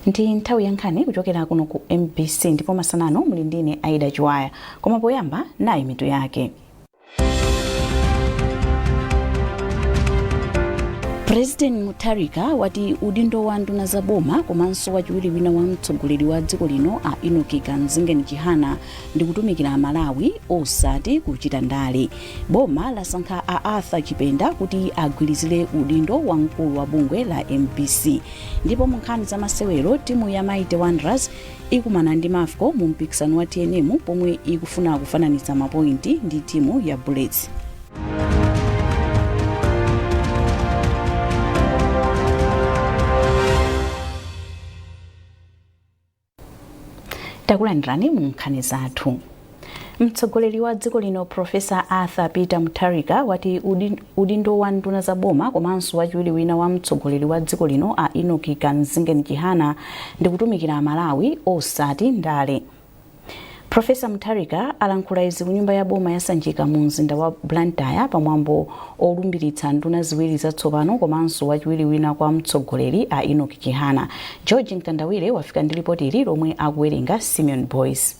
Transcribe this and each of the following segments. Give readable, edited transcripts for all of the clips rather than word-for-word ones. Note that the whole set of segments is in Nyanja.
Ndi nthawi ya nkhani kuchokera kuno ku MBC, ndipo masanano muli ndine Aida Chiwaya. Koma poyamba, nayi mitu yake. President Mutharika wati udindo wa nduna za boma komanso wachiwiri wina wa mtsogoleri wa dziko lino a Enoch Kamzingeni Chihana ndi kutumikira Amalawi, osati kuchita ndale. Boma lasankha a Arthur Chipenda kuti agwirizire udindo wa mkulu wa bungwe la MBC. Ndipo mu nkhani za masewero, timu ya Mighty Wanderers ikumana ndi Mafco mu mpikisano wa TNM pomwe ikufuna kufananitsa mapointi ndi timu ya Bullets. Takulandirani mu nkhani zathu. Mtsogoleri wa dziko lino Profesa Arthur Peter Mutharika wati udindo wa nduna za boma komanso wachiwiri wina wa mtsogoleri wa dziko lino a Enoch Kamzingeni Chihana ndi kutumikira Amalawi, osati ndale. Profesa Mutharika alankhula izi ku nyumba ya boma ya Sanjika mu mzinda wa Blantyre pamwambo olumbiritsa nduna ziwiri zatsopano komanso wachiwiri wina kwa mtsogoleri a Enoch Chihana. George Mkandawire wafika ndi lipoti ili lomwe akuwerenga Simeon Boys.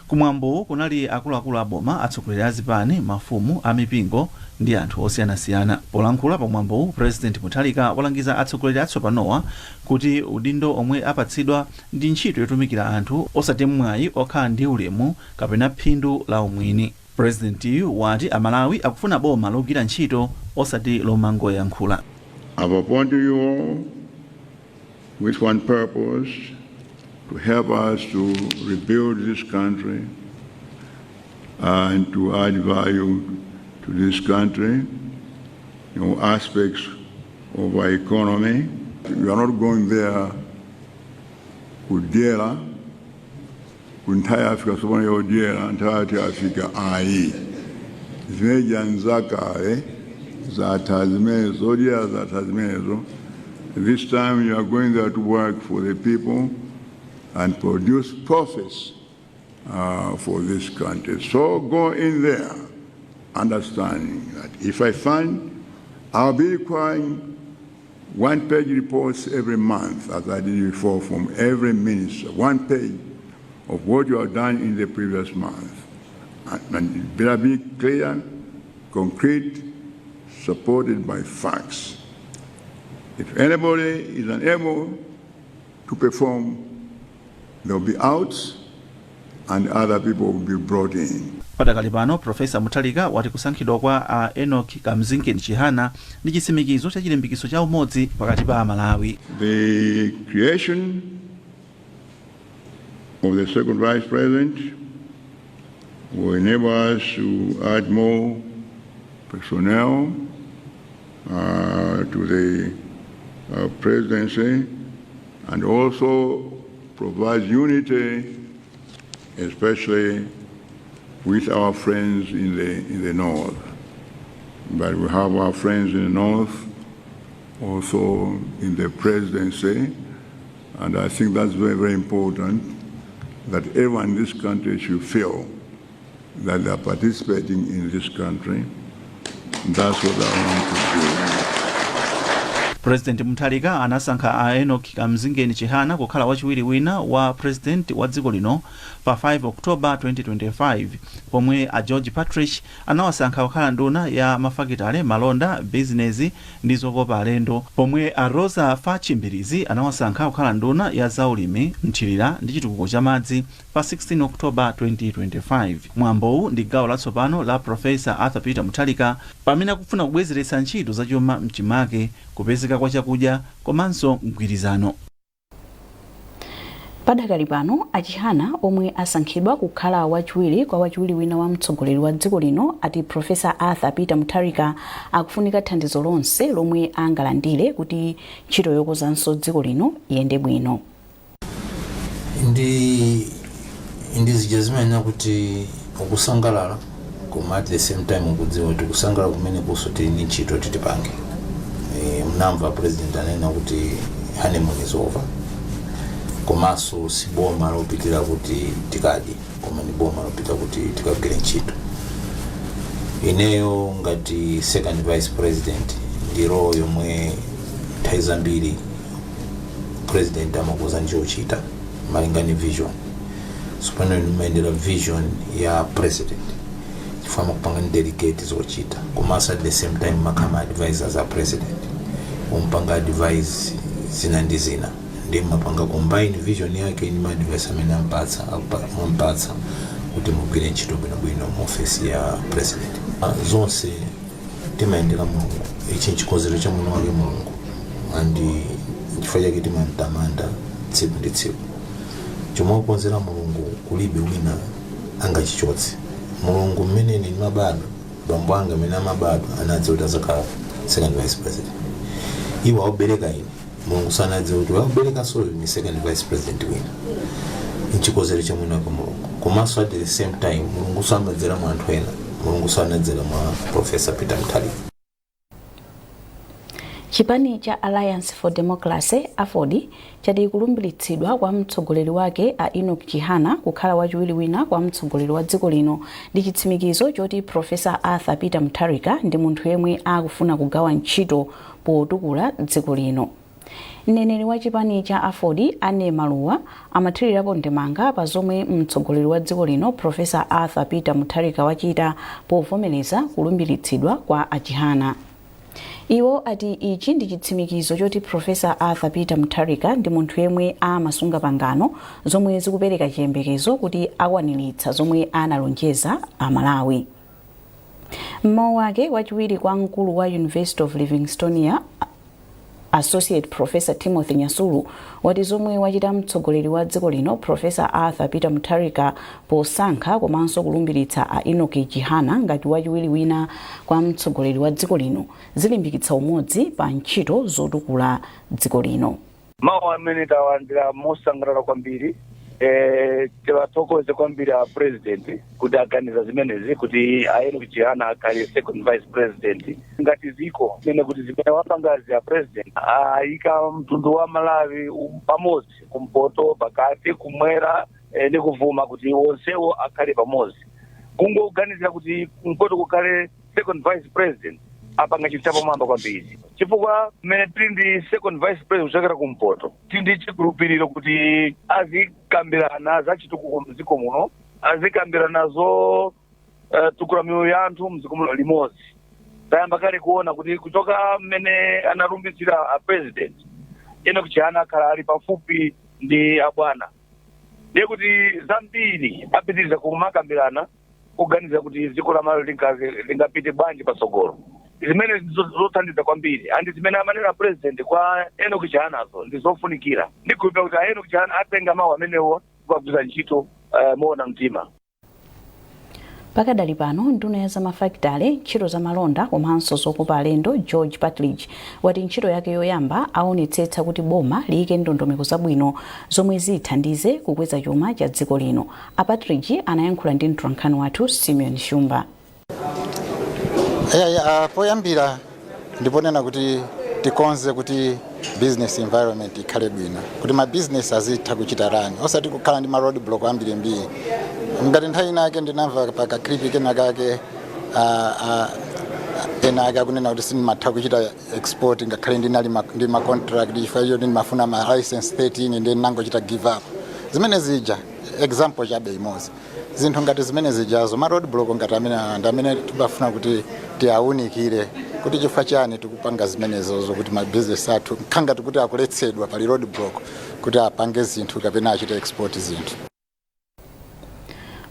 Kumwambowu kunali akuluakulu a boma, atsogoleri a zipani, mafumu, a mipingo ndi anthu osiyanasiyana. Polankhula pamwambowu, President Mutharika walangiza atsogoleri atsopanowa kuti udindo omwe apatsidwa ndi ntchito yotumikira anthu, osati mwayi okhala ndi ulemu kapena phindu la umwini. Presidentiyu wati Amalawi akufuna boma logwira ntchito osati lomangoyankhula. I've appointed you all with one purpose: to help us to rebuild this country and to add value to this country in all aspects of our economy. We are not going there kudyera, kunthawi yafika tsopano yodyera, nthawi yathu yafika ayi. Zimeneja nzakale, zatha zimenezo, zodyera zatha zimenezo. This time you are going there to work for the people and produce profits for this country. So go in there understanding that if I find I'll be requiring one page reports every month, as I did before, from every minister, one page of what you have done in the previous month. And it better be clear, concrete, supported by facts. If anybody is unable to perform, they'll be out and other people will be brought in. Padakali pano, Profesa Mutharika wati kusankhidwa kwa a Enoch Kamzingeni Chihana ndi chitsimikizo cha chilimbikitso cha umodzi pakati pa Amalawi. The creation of the second vice president will enable us to add more personnel to the presidency and also provides unity, especially with our friends in the north. But we have our friends in the north also in the presidency, and I think that's very, very important, that everyone in this country should feel that they are participating in this country. That's what I want to do. President Mutharika anasankha a Enoch Kamzingeni Chihana kukhala wachiwiri wina wa president wa dziko lino pa 5 October 2025, pomwe a George Partridge anawasankha kukhala nduna ya mafakitale, malonda, bizinezi ndi zokopa alendo, pomwe a Roza Fatch Mbilizi anawasankha kukhala nduna ya zaulimi, mthirira ndi chitukuko cha madzi pa 16 October 2025. Mwambowu ndi gawo latsopano la Profesa Arthur Peter Mutharika pamene akufuna kubwezeretsa ntchito zachuma mchimake, kupezeka kwa chakudya komanso mgwirizano. Padakali pano, a Chihana omwe asankhidwa kukhala wachiwiri kwa wachiwiri wina wa mtsogoleri wa dziko lino ati Profesa Arthur Peter Mutharika akufunika thandizo lonse lomwe angalandire kuti ntchito yokonzanso dziko lino iyende bwino. Ndi zija zimanena kuti ukusangalala, koma at the same time ukudziwa kuti kusangalala kumene kuso tili ndi ntchito titipange. Mnamva president anena kuti honeymoon is over, komanso si boma lopitira kuti tikadye, koma ni boma lopita kuti tikagwire ntchito. Ineyo ngati second vice president, ndi role yomwe nthawi zambiri President amakuuzani chochita malinga ni vision. So pano inu mumayendera vision ya president chifukwa amakupanga ni delegate zochita, komanso at the same time makhala advisors a president, umpanga advise zina ndi zina, ndi mapanga combine vision yake ndi ma advice amene ampatsa kuti mugwire ntchito bwinobwino mu office ya president. Zonse timayendera Mulungu. Ichi nchikonzero cha mwini wake Mulungu, and chifukwa chake timamtamanda tsiku ndi tsiku. Chomwe wakonzera Mulungu kulibe wina angachichotse. Mulungu, mmene ine ndimabadwa, bambo anga amene amabadwa anadziwa kuti azakhala second vice president. Iwo aubereka ine, Mulungu sanadziwa kuti aubereka soyo ni second vice president wina. Nchikonzero cha mwini wake Mulungu. Komanso at the same time Mulungu samadzera mwa anthu ena. Mulungu sanadzera mwa Professor Peter Mutharika. Chipani cha Alliance for Democracy, AFORD, chati kulumbiritsidwa kwa mtsogoleri wake a Enoch Chihana kukhala wachiwiri wina kwa mtsogoleri wa dziko lino ndi chitsimikizo choti Professor Arthur Peter Mutharika ndi munthu yemwe akufuna kugawa ntchito potukula dziko lino. Mneneri wa chipani cha AFORD, Ane Maluwa, amathirirapo ndemanga pa zomwe mtsogoleri wa dziko lino Professor Arthur Peter Mutharika wachita povomereza kulumbiritsidwa kwa a Chihana. Iwo ati ichi ndi chitsimikizo choti Professor Arthur Peter Mutharika ndi munthu yemwe amasunga pangano, zomwe zikupereka chiyembekezo kuti akwaniritsa zomwe analonjeza Amalawi. Mmawu ake, wachiwiri kwa mkulu wa University of Livingstonia, Associate Professor Timothy Nyasulu, wati zomwe wachita mtsogoleri wa dziko lino Professor Arthur Peter Mutharika posankha komanso kulumbiritsa a Enoch Chihana ngati wachiwiri wina kwa mtsogoleri wa dziko lino zilimbikitsa umodzi pa ntchito zotukula dziko lino. Mawu amene tawalandira mosangalala kwambiri. Tiwathokoze kwambiri a president kuti aganiza zimenezi kuti a Enoch Chihana akhale second vice president. Ngati ziko mene kuti zimene wapangazi a president ayika mtundu wa Malawi pamodzi, kumpoto, pakati, kumwera ndi kuvuma, kuti wonsewo akhale pamodzi. Kungoganizira kuti kumpoto kukhale second vice president, apanga chinthu chapamwamba kwambiri, chifukwa mmene tili ndi second vice president kuchokera kumpoto, tili ndi chikhulupiriro kuti azikambirana za chitukuko mdziko muno, azikambirana zo tukula miyoyo ya anthu mdziko muno limodzi. Tayamba kale kuona kuti kuchoka mmene analumbitsira a president, Enoch Chihana akhala ali pafupi ndi abwana, ndiye kuti zambiri apitiriza kumakambirana, kuganiza kuti dziko la Malawi lingapite bwanji patsogolo. Zimene zothandiza kwambiri, and zimene amanena president kwa Enoch Chihanazo ndi zofunikira. Ndikhulupira kuti a Enoch Chihana atenga mawu amenewo kukagwiza ntchito moona mtima. Pakadali pano, nduna ya zamafakitale, ntchito zamalonda komanso zokopa alendo, George Partridge, wati ntchito yake yoyamba aonetsetsa kuti boma liyike ndondomeko zabwino zomwe zithandize kukweza chuma cha dziko lino. A Partridge anayankhula ndi mtolankhani wathu Simeon Shumba. Yeah, poyambira ndiponena kuti tikonze kuti business environment ikhale bwino, kuti ma business azitha kuchita run, osati kukhala ndi ma road block ambirimbiri. Ngati nthawi inake ndinamva pa ka clip kena kake, ena ake akunena kuti sindimatha kuchita export ngakhale ndinali ndi ma contract chifukwa choti ndimafuna ma license 13, ndi ndinangochita give up. Zimene zija example chabe imodzi. Zinthu ngati zimene zijazo, ma road block ngati amene ndi amene timafuna kuti tiawunikire kuti chifukwa chani tikupanga zimenezozo, kuti ma business athu nkhangati kuti akuletsedwa, pali road block kuti apange zinthu kapena achite export zinthu.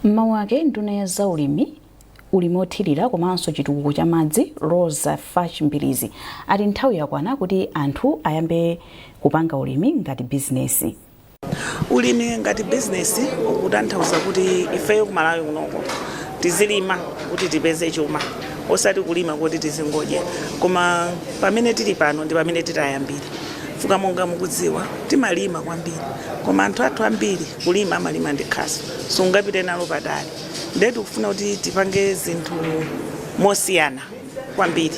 Mmawu ake, nduna ya zaulimi, ulimi othirira komanso chitukuko cha madzi, Roza Fatch Mbilizi, ati nthawi yakwana kuti anthu ayambe kupanga ulimi ngati bizinesi. Ulimi ngati bizinesi ukutanthauza kuti ifeyo kumalawi kunoko tizilima kuti tipeze chuma, osati kulima kuti tizingodya. Koma pamene tili pano ndi pamene titayambira fuka. Monga mukudziwa, timalima kwambiri, koma anthu athu ambiri kulima amalima ndi khasu, sungapite nalo patali. Ndiye tikufuna kuti tipange zinthu mosiyana kwambiri,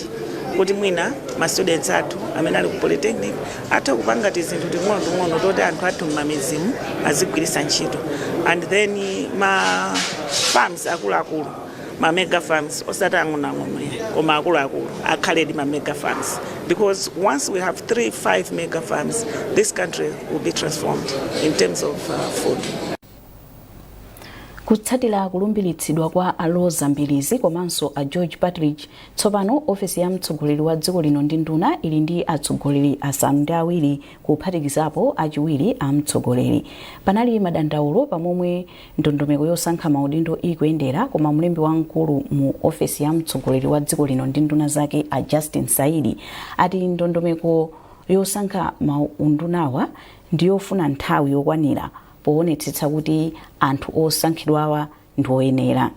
kuti mwina ma students athu amene ali ku polytechnic atha kupanga tizinthu ting'onoting'ono toti anthu athu m'mamidzimu azigwiritsa ntchito, and then ma farms akuluakulu, ma mega farms, osati ang'onoang'ono ya, koma akuluakulu akhaledi ma mega farms. Because once we have 3, 5 mega farms, this country will be transformed in terms of food. Kutsatira kulumbiritsidwa kwa a Roza Mbilizi komanso a George Partridge, tsopano ofesi ya mtsogoleri wa dziko lino ndi nduna ili ndi atsogoleri 7 kuphatikizapo achiwiri a mtsogoleri. Panali madandaulo pamomwe ndondomeko yosankha maudindo ikuyendera, koma mlembi wamkulu mu ofesi ya mtsogoleri wa dziko lino ndi nduna zake, a Justin Saidi, ati ndondomeko yosankha maundunawa ndiyofuna nthawi yokwanira poonetsetsa kuti anthu osankhidwawa ndi oyenera.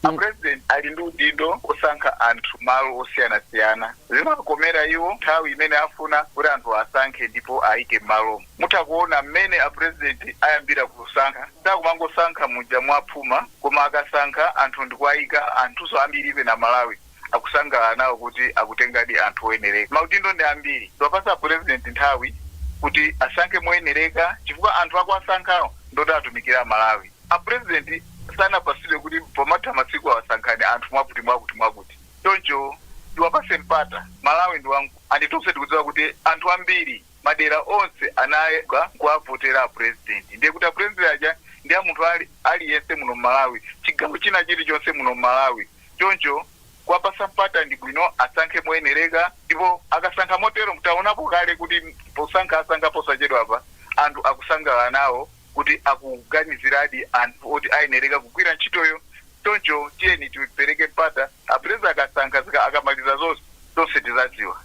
Apresident ali ndi udindo osankha anthu malo osiyanasiyana. Zimakomera iwo nthawi imene afuna kuti anthu asankhe ndipo ayike m'malomo. Mutha kuona mmene apresident ayambira kusankha, sakumangosankha muja mwaphuma, koma akasankha anthu ndikuayika, anthunso ambiri ife na Malawi akusangalala nawo kuti akutengadi anthu oyenereka. Maudindo ndi ambiri, tiwapasa president nthawi kuti asankhe moyenereka, chifukwa anthu akuasankhawo ndoti atumikira Malawi. Apresident sanapasidwe kuti pomatha masiku awasankhani anthu mwakuti mwakuti mwakuti. Choncho tiwapase mpata. Malawi ndi wangu andi tonse tikudziwa kuti anthu ambiri madera onse anayika kuwavotera apresident, ndiye kuti apresident aja ndi a munthu aliyense muno Mmalawi, chigawo china chilichonse muno Mmalawi. Choncho kuwapasa mpata ndi bwino, asankhe moyenereka, ndipo akasankha motero, mtaonapo kale kuti posankha asankha posachedwa apa, anthu akusangalala nawo kuti akuganiziradi anthu oti ayenereka kugwira ntchitoyo. Choncho tiyeni tipereke mpata. Apresident akasankha, akamaliza zonse, tonse tizadziwa.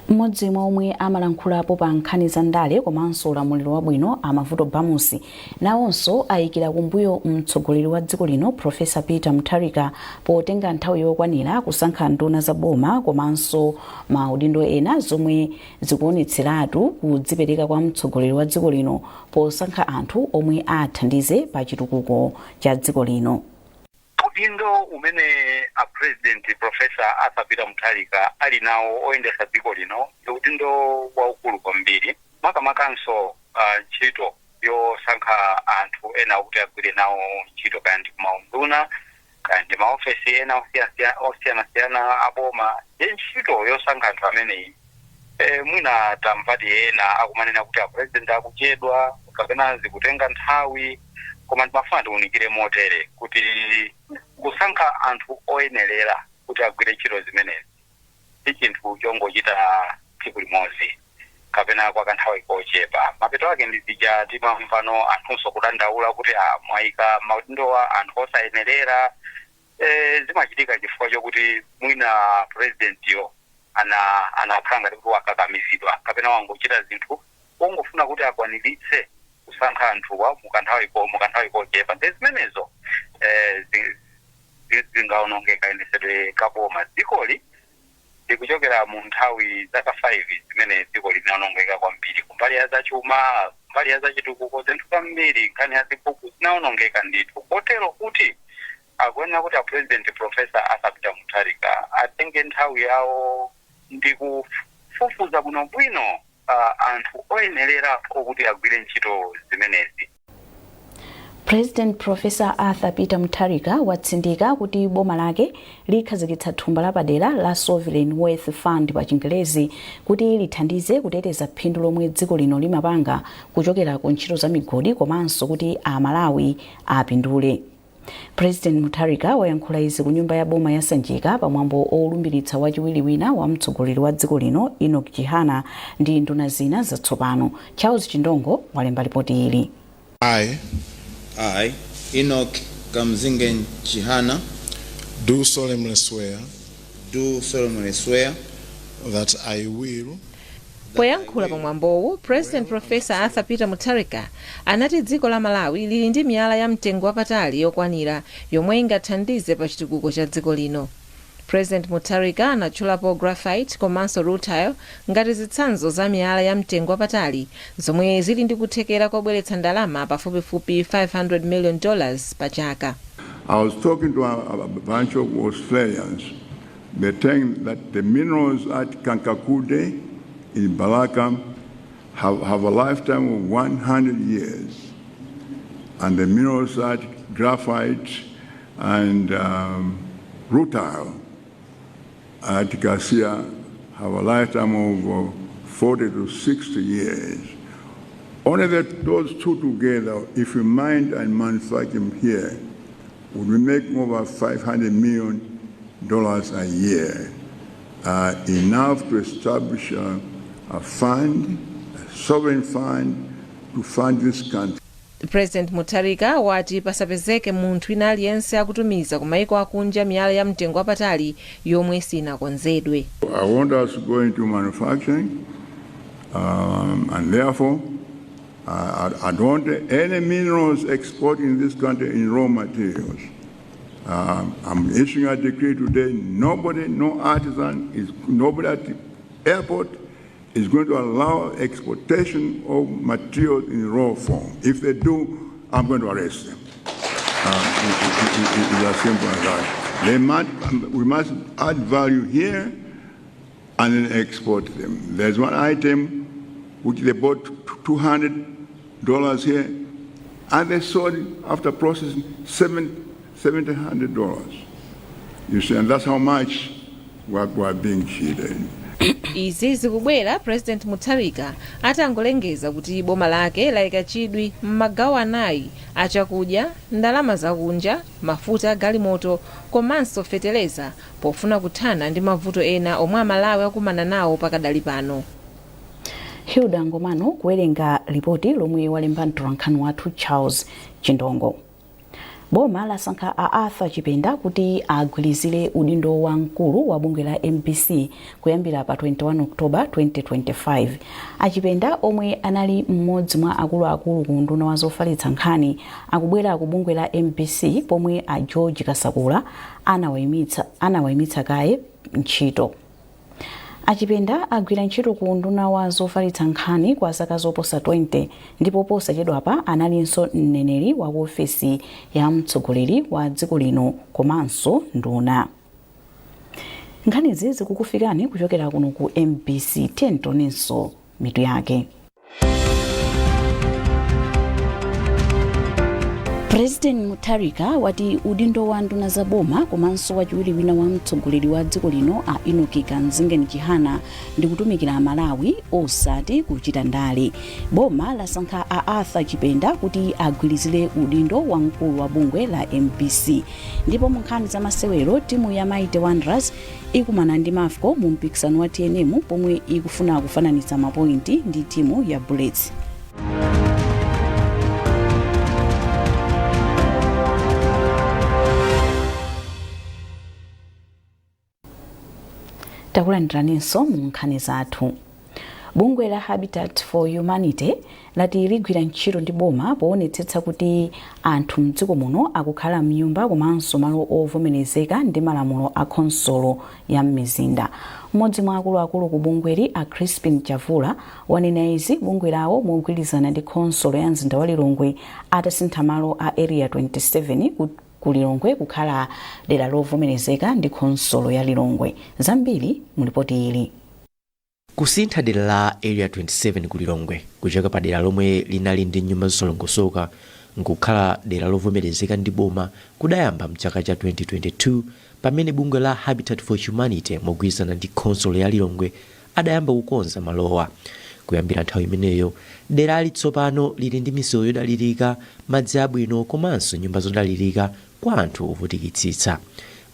Mmodzi mwa omwe amalankhulapo pa nkhani za ndale komanso ulamuliro wabwino, a Mavuto Bamusi, nawonso ayikira kumbuyo mtsogoleri wa dziko lino, Profesa Peter Mutharika, potenga nthawi yokwanira kusankha nduna za boma komanso maudindo ena, zomwe zikuonetseratu kudzipereka kwa mtsogoleri wa dziko lino posankha anthu omwe athandize pa chitukuko cha dziko lino. Udindo umene a President Professor Arthur Peter Mutharika ali nawo oyendetsa dziko lino ndi udindo waukulu kwambiri, makamakanso ntchito yosankha anthu ena kuti agwire nawo ntchito, kaya ndi kumaunduna, kaya ndi maofesi ena osiyanasiyana aboma. Ndi ntchito yosankha anthu ameneyi. Mwina tamvati ena akumanena kuti a President akuchedwa kapena zikutenga nthawi, koma ndimafuna tiunikire motere kuti kusankha anthu oyenerera kuti agwire ntchito zimenezi si chinthu chongochita tsiku limodzi kapena kwa kanthawi kochepa. Mapeto ake ndi zija timamvano anthunso kudandaula kuti mwayika maudindowa anthu osayenerera. Zimachitika chifukwa chokuti mwina presidentiyo anakhala ngati kuti wakakamizidwa kapena wangochita zinthu wongofuna kuti akwaniritse kusankha anthuwa mukanthawi kochepa. Ndi zimenezo zingaonongeka kayendesedwe kaboma. Dzikoli likuchokera mu nthawi zaka 5 zimene dziko linaonongeka kwambiri kumbali ya zachuma, kumbali ya zachitukuko, zinthu zambiri, nkhani ya ziphuphu zinaonongeka ndithu, kotero kuti akuyenera kuti a President Professor Arthur Peter Mutharika atenge nthawi yawo ndi kufufuza bwinobwino anthu oyenerera okuti agwire ntchito zimenezi. President Professor Arthur Peter Mutharika watsindika kuti boma lake likhazikitsa thumba lapadera la Sovereign Wealth Fund pa Chingelezi kuti lithandize kuteteza phindu lomwe dziko lino limapanga kuchokera ku ntchito za migodi komanso kuti Amalawi apindule. President Mutharika wayankhula izi ku nyumba ya boma ya Sanjika pamwambo olumbiritsa wachiwiri wina wa mtsogoleri wa dziko lino, Enoch Chihana, ndi nduna zina zatsopano. Charles Chindongo walemba ripoti ili. I, Enoch Kamzingen Chihana, do solemnly swear do solemnly swear that I will Poyankhula pamwambowu, President Professor Arthur Peter Mutharika anati dziko la Malawi lili ndi miyala ya mtengo wapatali yokwanira yomwe ingathandize pa chitukuko cha dziko lino. President Mutharika anatchulapo graphite komanso rutile ngati zitsanzo za miyala ya mtengo wapatali zomwe zili ndi kuthekera kobweretsa ndalama pafupifupi $500 million pa chaka. I was talking to a bunch of Australians. They're saying that the minerals at Kangankunde in Balaka have a lifetime of 100 years. And the minerals at graphite and rutile at Kasiya have a lifetime of 40 to 60 years. Only that those two together, if we mine and manufacture them here, would be making over $500 million a year, enough to establish a fund, a sovereign fund, to fund this country. President Mutharika wati pasapezeke munthu wina aliyense akutumiza ku maiko akunja miyala ya mtengo wapatali yomwe sinakonzedwe. I want us to go into manufacturing, and therefore, I don't want any minerals exported in this country in raw materials. I'm issuing a decree today. Nobody, no artisan, nobody at the airport is going to allow exportation of materials in raw form. If they do, I'm going to arrest them. It's as simple as that. We must add value here and then export them. There's one item which they bought $200 here, and they sold it after processing $700. You see, and that's how much we're being cheated. Izi zikubwera President Mutharika atangolengeza kuti boma lake layika chidwi m'magawo anayi achakudya, ndalama zakunja, mafuta agalimoto komanso feteleza pofuna kuthana ndi mavuto ena omwe Amalawi akumana nawo pakadali pano. Hilda Ngomano kuwerenga ripoti lomwe walemba mtolankhani wathu Charles Chindongo. Boma lasankha a Arthur Chipenda kuti agwirizire udindo wa mkulu wa bungwe la MBC kuyambira pa 21 October 2025. Achipenda, omwe anali mmodzi mwa akuluakulu ku unduna wa zofalitsa nkhani, akubwera ku bungwe la MBC pomwe a George Kasakula anawayimitsa kaye ntchito. Achipenda agwira ntchito ku unduna wa zofalitsa nkhani kwa zaka zoposa 20, ndipo posachedwapa analinso mneneri wa ku ofesi ya mtsogoleri wa dziko lino komanso nduna. Nkhanizi zikukufikani kuchokera kuno ku MBC. Tionenso mitu yake. President Mutharika wati udindo wa nduna za boma komanso wachiwiri wina wa mtsogoleri wa dziko lino a Enoch Kamzingeni Chihana ndi kutumikira Amalawi, osati kuchita ndale. Boma lasankha a Arthur Chipenda kuti agwirizire udindo wa mkulu wa bungwe la MBC. Ndipo mu nkhani za masewero, timu ya Mighty Wanderers ikumana ndi Mafco mu mpikisano wa TNM pomwe ikufuna kufananitsa mapointi ndi timu ya Bullets. Takulandiraninso mu nkhani zathu. Bungwe la Habitat for Humanity lati ligwira ntchito ndi boma poonetsetsa kuti anthu mdziko muno akukhala mnyumba komanso malo ovomerezeka ndi malamulo a khonsolo ya m'mizinda. Mmodzi mwa akuluakulu ku bungweli, a Crispin Chavula, wanena izi bungwe lawo mogwirizana ndi khonsolo ya mzinda wa Lilongwe atasintha malo a Area 27 ku Lilongwe kukhala dera lovomerezeka ndi khonsolo ya Lilongwe. Zambiri mulipoti ili. Kusintha dera la Area 27 ku Lilongwe kuchoka pa dera lomwe linali ndi nyumba zosalongosoka nkukhala dera lovomerezeka ndi boma kudayamba mchaka cha 2022, pamene bungwe la Habitat for Humanity mogwirizana ndi khonsolo ya Lilongwe adayamba kukonza malowa. Kuyambira nthawi imeneyo, derali tsopano lili ndi misewu yodalirika, madzi abwino komanso nyumba zodalirika kwa anthu ovutikitsitsa.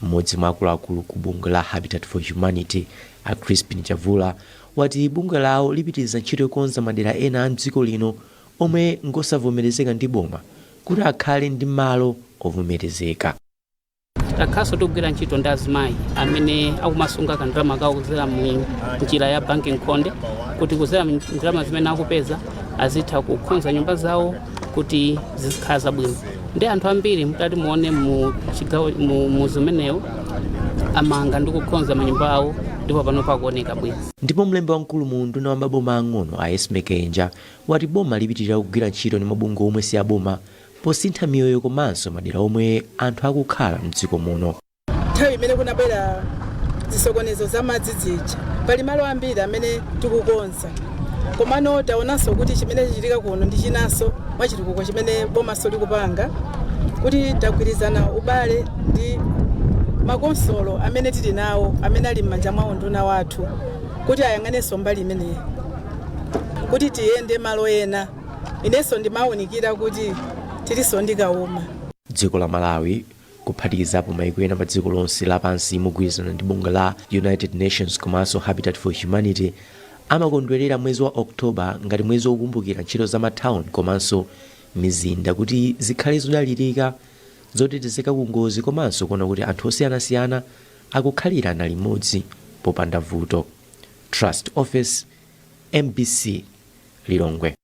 Mmodzi mwa akuluakulu ku bungwe la Habitat for Humanity, a Crispin Chavula, wati bungwe lawo lipitiriza ntchito yokonza madera ena a mdziko lino omwe ngosavomerezeka ndi boma kuti akhale ndi malo ovomerezeka. Takhalanso tikugwira ntchito ndi azimayi amene akumasunga kandalama kawo kudzera mu njira ya banki nkhonde, kuti kudzera mu ndalama zimene akupeza azitha kukonza nyumba zawo kuti zizikhala zabwino. Ndi anthu ambiri mutati muone mu chigawo mu zimenewo amanga ndi kukonza manyumba awo, ndipo pano pakuoneka bwino. Ndipo mlembi wamkulu mu unduna wa maboma ang'ono, a Esme Kenja, wati boma lipitirira kugwira ntchito ndi mabungwe omwe si aboma posintha miyoyo komanso madera omwe anthu akukhala mdziko muno. Nthawi imene kunabwera zisokonezo za madzi zija, pali malo ambiri amene tikukonza, komano taonanso kuti chimene chichitika kuno ndi chinanso mwachitukuko chimene bomaso likupanga, kuti tagwirizana ubale ndi makonsolo amene tili nawo amene ali m'manja mwa unduna wathu. Kuti ayang'anenso mbali imeneyi kuti tiyende malo ena. Inenso ndimawunikira kuti tilinso ndikauma. Dziko la Malawi, kuphatikizapo maiko ena pa dziko lonse lapansi, mogwirizana ndi bungwe la United Nations komanso Habitat for Humanity, amakondwerera mwezi wa Oktoba ngati mwezi wokumbukira ntchito za matawuni komanso mizinda kuti zikhale zodalirika, zotetezeka ku ngozi komanso kuona kuti anthu osiyanasiyana akukhalirana limodzi popanda vuto. Trust Office, MBC, Lilongwe.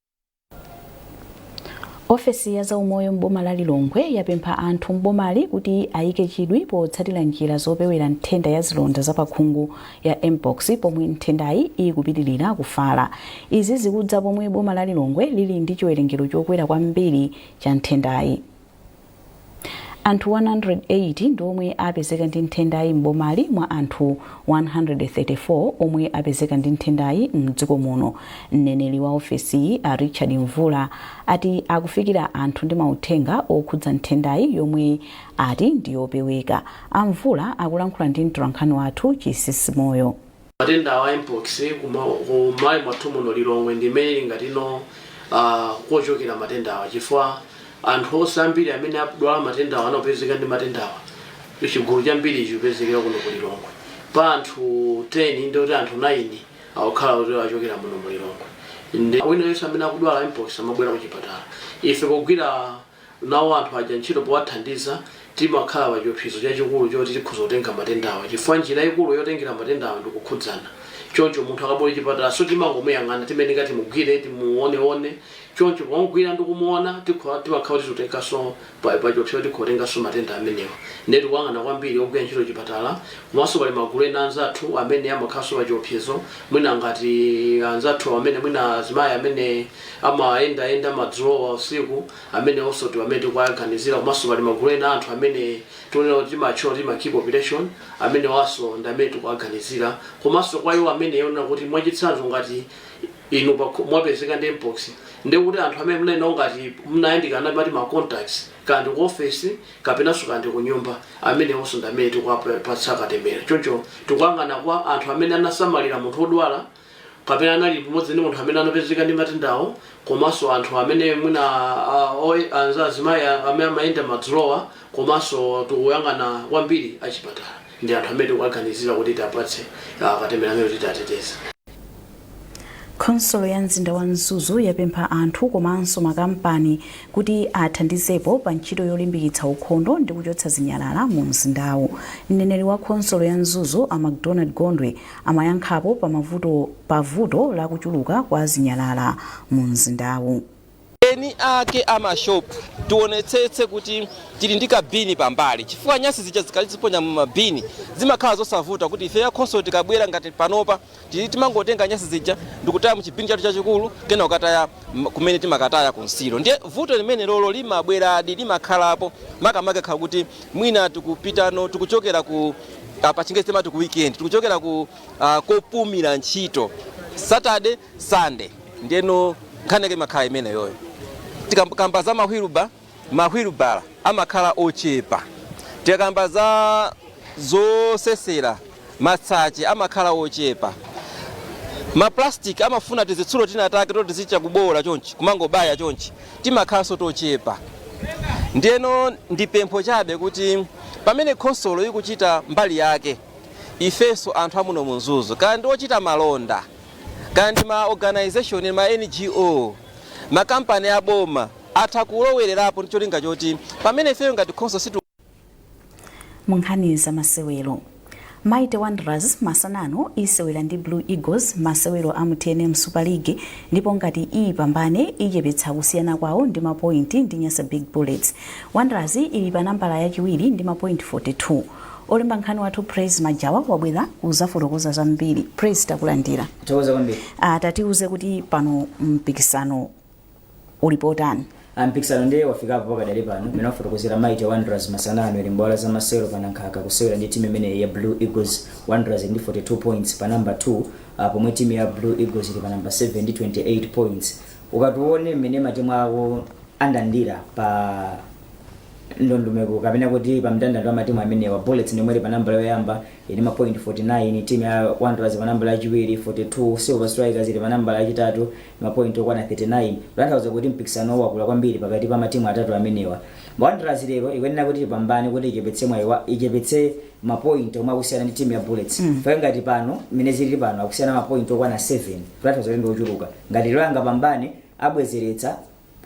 Ofesi ya zaumoyo m'boma la Lilongwe yapempha anthu m'bomali kuti ayike chidwi potsatira njira zopewera nthenda ya zilonda zapakhungu ya Mpox, pomwe nthendayi ikupitirira kufala. Izi zikudza pomwe boma la Lilongwe lili ndi chiwerengero chokwera kwambiri cha nthendayi. Anthu 180 ndi omwe apezeka ndi nthendayi m'bomali mwa anthu 134 omwe apezeka ndi nthendayi mdziko muno. Mneneri wa ofesiyi, a Richard Mvula, ati akufikira anthu ndi mauthenga okhudza nthendayi yomwe ati ndiyopeweka. A Mvula akulankhula ndi mtolankhani wathu Chisisi Moyo. Matenda a Mpox kumalawi mwathu muno, Lilongwe ndi imene ngatino kochokera matenda awa, chifukwa anthu onse ambiri amene adwala matenda awa, anapezeka ndi matenda awa, chigulu chambiri chikupezekera kuno ku Lilongwe. Pa anthu 10, ndikuti anthu 9 akukhala kuti achokera muno mu Lilongwe. Ndi wina yense amene akudwala Mpox amabwera ku chipatala, ife pogwira nawo anthu aja ntchito, powathandiza, timakhala pa chiopsezo chachikulu choti tikhoza kutenga matendawa, chifukwa njira ikulu yotengera matendawa ndikukhudzana. Choncho munthu akabwera chipatala, so timangomuyang'ana, timeneka timugwire, timuoneone. Choncho pomugwira ndi kumuona, timakhala kuti tikutenganso pa chiopsezo, tikhotenganso matenda amenewa. Ndiye tikuyang'ana kwambiri ogwira ntchito chipatala, komanso pali magulu ena anzathu amene amakhalanso pa chiopsezo, mwina ngati anzathu amene mwina azimayi amene amayendayenda madzulowa, usiku, amene onso ti amene tikuwaganizira. Komanso pali magulu ena anthu amene tionera kuti timatchula kuti ma key population, amene waso ndi amene tikuwaganizira. Komanso kwa iwo amene yona kuti, mwachitsanzo, ngati inu mwapezeka ndi Mpox, ndikuti anthu amene munayenawo, ngati munayandikana, mati ma contacts, kandi ku office kapenanso kandi ku nyumba, amene onso ndi amene tikuwapatsa katemera. Choncho tikuyang'ana kwa anthu amene anasamalira munthu wodwala kapena anali pamodzi ndi munthu amene anapezeka ndi matendawo, komanso anthu amene mwina anza azimayi amene amayenda madzulowa, komanso tikuyang'ana kwambiri achipatala ndi anthu amene tikuwaganizira kuti tiapatse katemera amene kuti tiateteze. Khonsolo ya mzinda wa Mzuzu yapempha anthu komanso makampani kuti athandizepo pa ntchito yolimbikitsa ukhondo ndi kuchotsa zinyalala mu mzindawu. Mneneri wa khonsolo ya Mzuzu, a Macdonald Gondwe, amayankhapo pa vuto la kuchuluka kwa zinyalala mu mzindawu. Eni ake amashopu, tionetsetse kuti tili ndi kabini pambali, chifukwa nyasi zija zikaliziponya mumabini zimakhala zosavuta kuti ife ya khonsolo tikabwera. Ngati panopa tili, timangotenga nyasi zija ndikutaya muchibini chathu chachikulu, kena kukataya kumene timakataya kunsilo. Ndiye vuto limene lolo limabweradi, limakhalapo, makamaka khala kuti mwina tikupitano, tikuchokera ku pa Chingerezi timati ku weekend, tikuchokera ku kopumira ntchito, Saturday, Sunday. Ndiyeno nkhani yake imakhala imeneyoyo. Tikakamba za mahwilubala amakhala ochepa. Tikakamba za zosesera, matsache amakhala ochepa. Maplastic amafuna tizitsulo tina take toti tizicha kubola chonchi, kumangobaya chonchi, timakhalanso tochepa. Ndiyeno ndi pempho chabe kuti pamene khonsolo ikuchita mbali yake, ifenso anthu amuno mu Mzuzu, kaya ndi ochita malonda, kaya ndi ma organization, ma NGO, makampani aboma, atha kulowererapo ndi cholinga choti pamene ifeyo ngati khonsolo situ Mu nkhani za masewero, Mighty Wanderers masanano isewera ndi Blue Eagles masewero a mu TNM Super League, ndipo ngati iyipambane ichepetsa kusiyana kwawo ndi mapointi ndi Nyasa Big Bullets. Wanderers ili pa nambala yachiwiri ndi mapointi 42. Olemba nkhani wathu Praise Majawa wabwera kuzafotokoza zambiri. Praise, takulandira. Thokoza kwambiri. Tatiuze kuti pano mpikisano ulipo otani? Mpikisano ndiye wafikapo pakadali pano. Mmene wafotokozera, Mighty Wanderers masanano ili mbwalo za masewero pa Nankhaka kusewera ndi timu imeneyi ya Blue Eagles. Wanderers ili ndi 42 points pa number 2, pomwe timu ya Blue Eagles ili pa number 7 ndi 28 points. Ukatione mmene matimu ako andandira pa Ndondomeko kapena kuti pa mndandanda wa matimu amenewa, Bullets ndimwe ili pa nambala yoyamba ili ma point 49, timu ya Wanderers pa nambala yachiwiri 42, Silver Strikers ili pa nambala yachitatu ma point okwana 39, kutanthauza kuti mpikisano wakula kwambiri pakati pa matimu atatu amenewa. Wanderers lero ikuyenera kuti ipambane kuti ichepetse mwayi, ichepetse ma point omwe akusiyana ndi timu ya Bullets. Fika ngati pano mmene zilili pano akusiyana ma point okwana 7, kutanthauza kuti ndi ochuluka. Ngati lero angapambane, abwezeretsa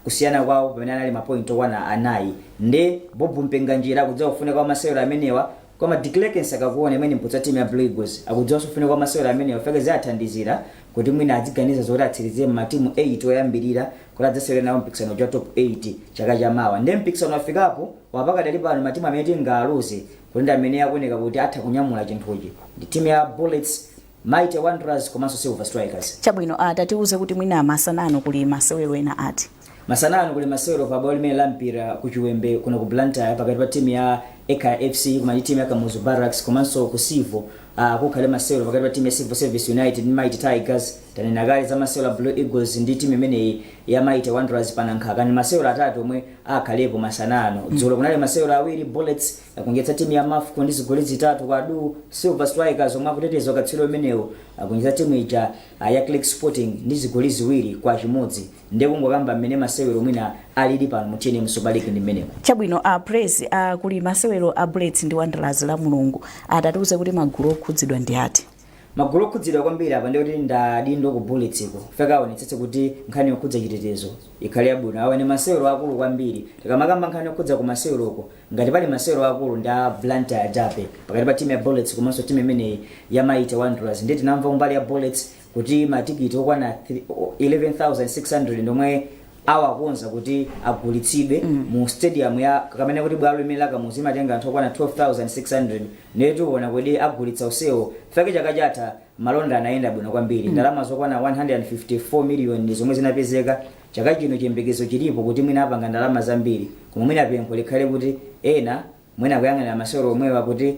kusiyana kwawo pamene anali ma point okwana 4. Nde Bob Mpinganjira akudziwa kufunika kwa masewero amenewa, koma De Klerk Sakakuona imene mputsa timu ya Blue Eagles akudziwanso kufunika kwa masewero amenewa. Feke ziyathandizira kuti mwina aziganiza zoti atsirize matimu 8 oyambirira kuti adzasewere nawo mpikisano wa top 8 chaka chamawa. Nde mpikisano wafikapo wapakadali pano, matimu amene tingaluze kuti ndi amene akuoneka kuti atha kunyamula chinthuchi ndi timu ya Bullets, Mighty Wanderers komanso Silver Strikers. Chabwino, tatiuze kuti mwina masanano kuli masewero ena ati? Masanano kuli masewero pa bwalo limene la mpira ku Chiwembe kuno ku Blantyre pakati pa timu ya Ekhaya FC koma ndi timu ya Kamuzu Barracks, komanso ku Civo kukhale masewero pakati pa timu ya Civil Service United ndi Mighty Tigers. Tanena kale za masewero a Blue Eagles ndi timu imeneyi ya Mighty Wanderers panankhaka. Ndi masewero atatu omwe akhalepo masanano. Dzulo kunali masewero awiri: Bullets akunjetsa timu ya Mafco ndi zigoli 3 kwa du, Silver Strikers omwe akuteteza ukatswiri umenewu akunjetsa timu ija ya Creck Sporting ndi zigoli 2-1. Ndiye kungokamba mmene masewero mwina alili pano mu TNM Super League ndi mmenemo. Chabwino, Praise, kuli masewero a Bullets ndi Wanderers la Mulungu. Atatiuze kuti magulu okhudzidwa ndi ati? Magulu okhudzidwa kwambiri apa ndikuti ndadindo ku Bullets iko feka aonetsetse kuti nkhani yokhudza chitetezo ikhale yabwino. Awa ndi masewero akulu kwambiri. Tikamakamba nkhani yokhudza ku maseweroko, ngati pali masewero akulu ndi a Blantyre Derby pakati pa timu ya Bullets komanso timu imeneyi ya Mighty Wanderers. Ndiye tinamva kumbali ya Bullets kuti matikiti okwana 11,600 ndomwe awakonza kuti agulitsidwe mu stadium ya kamene kuti bwalo limene la Kamuzu imatenga anthu okwana 12,600. Ndiye tiona kuti agulitsa onsewo. Fake chaka chatha malonda anayenda bwino kwambiri, ndalama zokwana 154 million ndi zomwe zinapezeka. Chaka chino chiyembekezo chilipo kuti mwina apanga ndalama zambiri, koma mwina pempho likhale kuti ena mwina kuyang'anira masewero omwewa kuti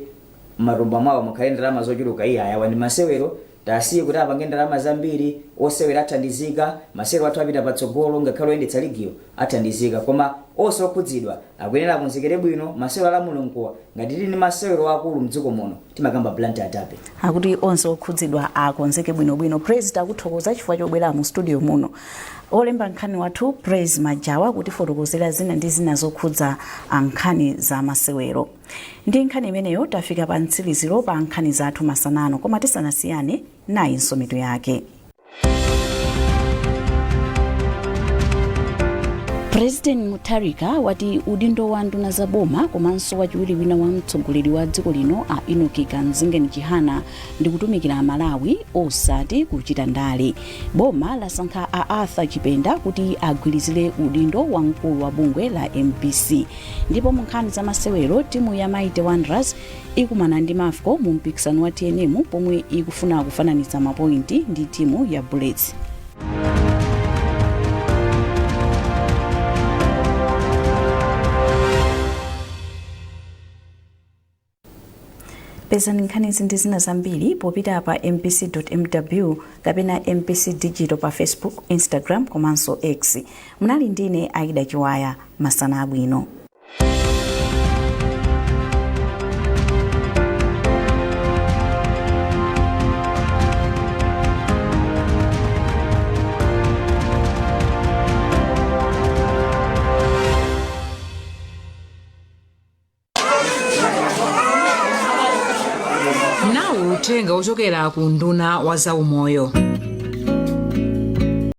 matumba mwawo mukhale ndalama zochuluka. Iye ayawa ndi masewero, tasiye kuti apange ndalama zambiri, osewera athandizika, masewero athu apita patsogolo, ngakhale oyendetsa ligiyo athandizika. Koma onse okhudzidwa akuyenera akonzekere bwino masewero ala Mulunguwa. Ngati tili ndi masewero akulu mdziko muno, timakamba Blantyre Derby. Akuti onse okhudzidwa akonzeke bwinobwino. Praise, takuthokoza chifukwa chobwera mu studio muno. Olemba nkhani wathu Praise Majawa kutifotokozera zina ndi zina zokhudza nkhani za masewero. Ndi nkhani imeneyo tafika pa mtsiriziro pa nkhani zathu masanano, koma tisanasiyane, nayinso mitu yake. President Mutharika wati udindo wa nduna za boma komanso wachiwiri wina wa mtsogoleri wa dziko lino a Enoch Kamzingeni Chihana ndi kutumikira Amalawi osati kuchita ndale. Boma lasankha a Arthur Chipenda kuti agwirizire udindo wa mkulu wa bungwe la MBC. Ndipo mu nkhani za masewero, timu ya Mighty Wanderers ikumana ndi Mafco mu mpikisano wa TNM pomwe ikufuna kufananitsa mapointi ndi timu ya Bullets. Pezani nkhanizi ndi zina zambiri popita pa mbc.mw kapena MBC Digital pa Facebook, Instagram komanso X. Munali ndine Aida Chiwaya. Masana abwino. Nawu uthenga ochokera ku unduna wa zaumoyo.